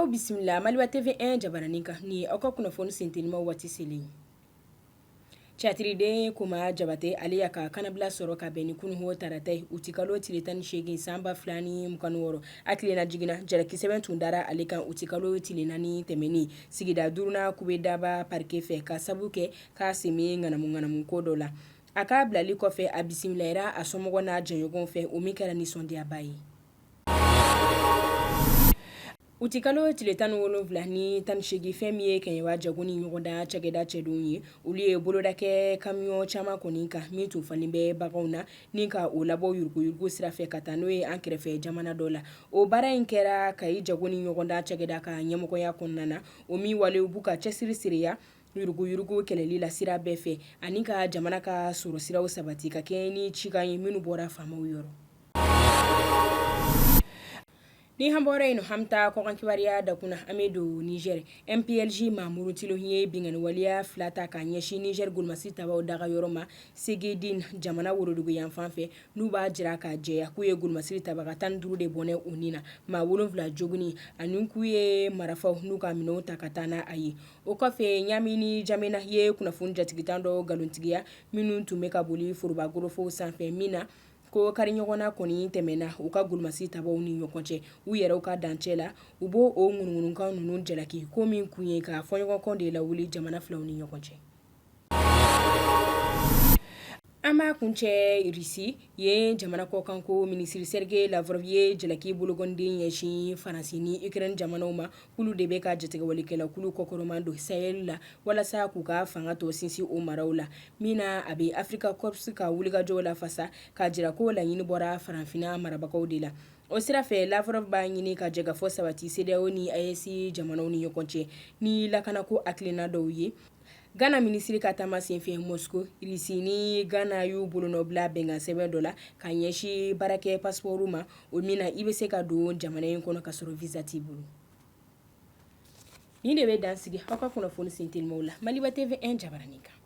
Aw bisimila Maliba TV 1 jabaranin kan. Ni aw ka kunnafoni sentelimaw waati selen. Catiriden Koma Jabate, ale y'a ka kannabila sɔrɔ ka bɛn ni kununko tarata ye, utikalo tile 18 san 2026. A tilenna jiginna, jalaki sɛbɛn tun dara ale kan utikalo tile 4 tɛmɛnen, sigida duurunan kubedaba parquet fɛ, ka sabu kɛ k'a sen bɛ ŋanamuŋanamu ko dɔ la. A ka bilali kɔfɛ, a bisimilayira a somɔgɔw n'a jɛɲɔgɔnw fɛ, o min kɛra nisɔndiyaba ye. Utikalo tile 17 ni 18, fɛn min ye Kɛɲɛba jago ni ɲɔgɔndan cakɛda cɛdenw ye, olu ye boloda kɛ kamiyɔn caman kɔni kan min tun falen bɛ baganw na ni ka o labɔ yuruguyurugu sira fɛ ka taa n'o ye an kɛrɛfɛ jamana dɔ la. O baara in kɛra Kayi jago ni ɲɔgɔndan cakɛda ka ɲɛmɔgɔya kɔnɔna na, o min walew b'u ka cɛsiri seereya yuruguyurugu kɛlɛli la sira bɛɛ fɛ ani ka jamana ka sɔrɔ siraw sabati ka kɛɲɛ ni cikan ye minnu bɔra faamaw yɔrɔ. Ni an bɔra yen, an bɛ taa kɔkan kibaruya dakun na. An bɛ don Niger. MPLJ maa murutilenw ye binkanni waleya fila ta k'a ɲɛsin Niger golomasiri tabaw daga yɔrɔ ma Segedin, jamana worodugu yanfan fɛ, n'u b'a jira k'a jɛya k'u ye golomasiri tabaga 15 de bɔnɛ u ni na, maa 7 joginni, ani k'u ye marifaw n'u ka minɛnw ta ka taa n'a ye. O kɔfɛ, Ɲami ni Jamena ye kunnafoni jatigitan dɔ nkalontigiya minnu tun bɛ ka boli foroba gorofow sanfɛ, min na ko kari ɲɔgɔnna kɔni tɛmɛna u ka golomasiri tabaw ni ɲɔgɔn cɛ u yɛrɛw ka dancɛ la. U b'o o ŋunuŋunukan ninnu jalaki ko min kun ye ka fɔɲɔgɔnkɔ de lawuli jamana filaw ni ɲɔgɔn cɛ. An b'a kuncɛ Russie yen. Jamana kɔkanko minisiri Sergei Lavrov ye jalaki bolokɔnden ɲɛsin Faransi ni Ukraine jamanaw ma, k'olu de bɛ ka jatigɛwalekɛla kulu kɔkɔrɔma don Sahel la walasa k'u ka fanga tɔ sinsin o maraw la, min na a bɛ Africa Corps ka wulikajɔw lafasa, k'a jira ko laɲini bɔra farafinna marabagaw de la. O sira fɛ, Lavrov b'a ɲini ka jɛkafɔ sabati CEDEAO ni AES jamanaw ni ɲɔgɔn cɛ ni lakanako hakilina dɔw ye. Ghana minisiri ka taama senfɛ Moscou, Russie ni Ghana y'u bolonɔbila bɛnkan sɛbɛn dɔ la ka ɲɛsin baarakɛ passeport ma, o min na i bɛ se ka don jamana in kɔnɔ ka sɔrɔ visa t'i bolo. Nin de bɛ dan sigi aw ka kunnafoni sentelimaw la Maliba TV 1 jabaranin kan.